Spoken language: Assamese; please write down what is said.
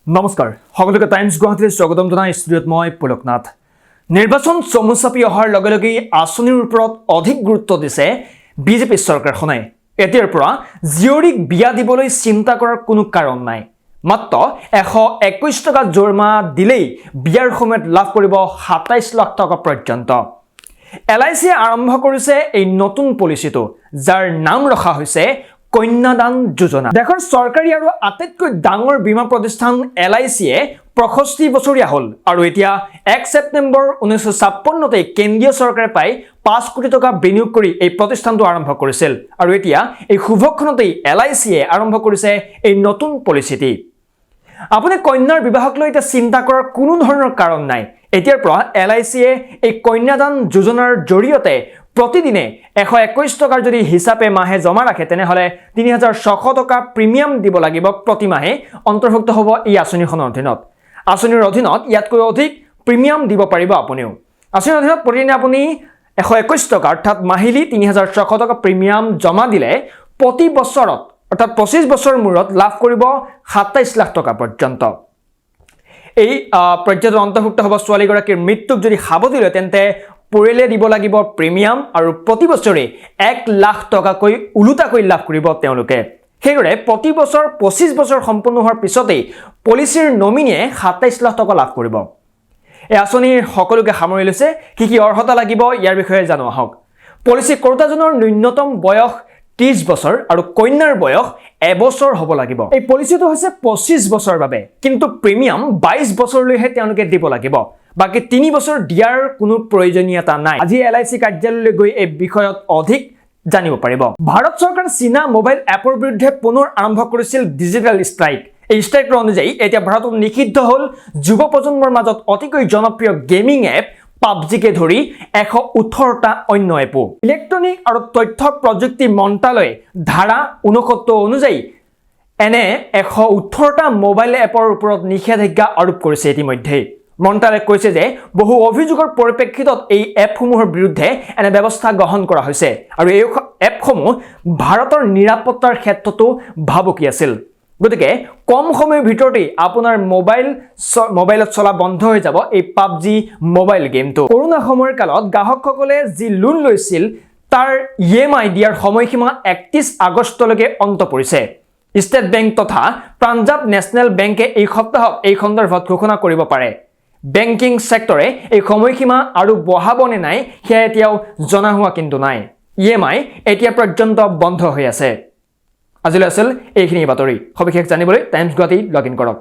নমস্কাৰ, সকলোকে টাইমছ গুৱাহাটীলৈ স্বাগতম জনাই ষ্টুডিঅ'ত মই পুলক নাথ। নিৰ্বাচন চমু চাপি অহাৰ লগে লগেই আঁচনিৰ ওপৰত অধিক গুৰুত্ব দিছে বিজেপি চৰকাৰখনে। এতিয়াৰ পৰা জীয়ৰীক বিয়া দিবলৈ চিন্তা কৰাৰ কোনো কাৰণ নাই। মাত্ৰ 121 টকা জৰিমনা দিলেই বিয়াৰ সময়ত লাভ কৰিব 27 লাখ টকা পৰ্যন্ত। এল I চিয়ে আৰম্ভ কৰিছে এই নতুন পলিচিটো, যাৰ নাম ৰখা হৈছে কন্যাদান যোজনা। দেশৰ চৰকাৰী আৰু আটাইতকৈ ডাঙৰ বীমা প্ৰতিষ্ঠান এল I চিয়ে 65 বছৰীয়া হ'ল আৰু এতিয়া 1 ছেপ্টেম্বৰ 1956তে কেন্দ্ৰীয় চৰকাৰে প্ৰায় 5 কোটি টকা বিনিয়োগ কৰি এই প্ৰতিষ্ঠানটো আৰম্ভ কৰিছিল। আৰু এতিয়া এই শুভক্ষণতেই এল I চিয়ে আৰম্ভ কৰিছে এই নতুন পলিচিটি। আপুনি কন্যাৰ বিবাহক লৈ এতিয়া চিন্তা কৰাৰ কোনো ধৰণৰ কাৰণ নাই। এতিয়াৰ পৰা এল I চিয়ে এই কন্যাদান যোজনাৰ জৰিয়তে প্ৰতিদিনে 121 টকাৰ যদি হিচাপে মাহে জমা ৰাখে, তেনেহ'লে 3600 টকা প্ৰিমিয়াম দিব লাগিব প্ৰতিমাহে, অন্তৰ্ভুক্ত হ'ব এই আঁচনিখনৰ অধীনত। আঁচনিৰ অধীনত ইয়াতকৈ অধিক প্ৰিমিয়াম দিব পাৰিব আপুনিও। আঁচনিৰ অধীনত প্ৰতিদিনে আপুনি 121 টকা, অৰ্থাৎ মাহিলী 3600 টকা প্ৰিমিয়াম জমা দিলে প্ৰতি বছৰত, অৰ্থাৎ 25 বছৰৰ মূৰত লাভ কৰিব 27 লাখ টকা পৰ্যন্ত। এই পৰ্যায়ত অন্তৰ্ভুক্ত হ'ব ছোৱালীগৰাকীৰ মৃত্যুক যদি সাবটি লয়, তেন্তে পৰিয়ালে দিব লাগিব প্ৰিমিয়াম আৰু প্ৰতি বছৰে 1 লাখ টকাকৈ ওলোটাকৈ লাভ কৰিব তেওঁলোকে। সেইদৰে প্ৰতি বছৰ 25 বছৰ সম্পূৰ্ণ হোৱাৰ পিছতেই পলিচিৰ নমিনীয়ে 27 লাখ টকা লাভ কৰিব। এই আঁচনিৰ সকলোকে সামৰি লৈছে। কি কি অৰ্হতা লাগিব, ইয়াৰ বিষয়ে জানো আহক। পলিচি কৰোতাজনৰ ন্যূনতম বয়স 30 বছৰ আৰু কন্যাৰ বয়স এবছৰ হ'ব লাগিব। এই পলিচিটো হৈছে 25 বছৰৰ বাবে, কিন্তু প্ৰিমিয়াম 22 বছৰলৈহে তেওঁলোকে দিব লাগিব। বাকী 3 বছৰ দিয়াৰ কোনো প্ৰয়োজনীয়তা নাই। আজি এল I C কাৰ্যালয়লৈ গৈ এই বিষয়ত অধিক জানিব পাৰিব। ভাৰত চৰকাৰ চীনা মোবাইল এপৰ বিৰুদ্ধে পুনৰ আৰম্ভ কৰিছিল ডিজিটেল ষ্ট্ৰাইক। এই ষ্ট্ৰাইকৰ অনুযায়ী এতিয়া ভাৰতত নিষিদ্ধ হ'ল যুৱ প্ৰজন্মৰ মাজত অতিকৈ জনপ্ৰিয় গেমিং এপ পাবজিকে ধৰি 118টা অন্য এপো। ইলেক্ট্ৰনিক আৰু তথ্য প্ৰযুক্তি মন্ত্ৰালয়ে ধাৰা 69 অনুযায়ী এনে 118টা মোবাইল এপৰ ওপৰত নিষেধাজ্ঞা আৰোপ কৰিছে ইতিমধ্যেই। মন্ত্ৰালয়ে কৈছে যে বহু অভিযোগৰ পৰিপ্ৰেক্ষিতত এই এপসমূহৰ বিৰুদ্ধে এনে ব্যৱস্থা গ্ৰহণ কৰা হৈছে আৰু এই এপসমূহ ভাৰতৰ নিৰাপত্তাৰ ক্ষেত্ৰতো ভাবুকি আছিল। গতিকে কম সময়ৰ ভিতৰতেই আপোনাৰ মোবাইলত চলা বন্ধ হৈ যাব এই পাবজি মোবাইল গেমটো। কৰোণা সময়ৰ কালত গ্ৰাহকসকলে যি লোন লৈছিল, তাৰ ইএমআই দিয়াৰ সময়সীমা 31 আগষ্টলৈকে অন্ত পৰিছে। ষ্টেট বেংক তথা পাঞ্জাৱ নেশ্যনেল বেংকে এই সপ্তাহত এই সন্দৰ্ভত ঘোষণা কৰিব পাৰে। বেংকিং ছেক্টৰে এই সময়সীমা আৰু বঢ়াব নে নাই, সেয়া এতিয়াও জনা হোৱা কিন্তু নাই। ইএমআই এতিয়া পৰ্যন্ত বন্ধ হৈ আছে। আজিলৈ আছিল এইখিনি বাতৰি। সবিশেষ জানিবলৈ টাইমছ গুৱাহাটী লগ ইন কৰক।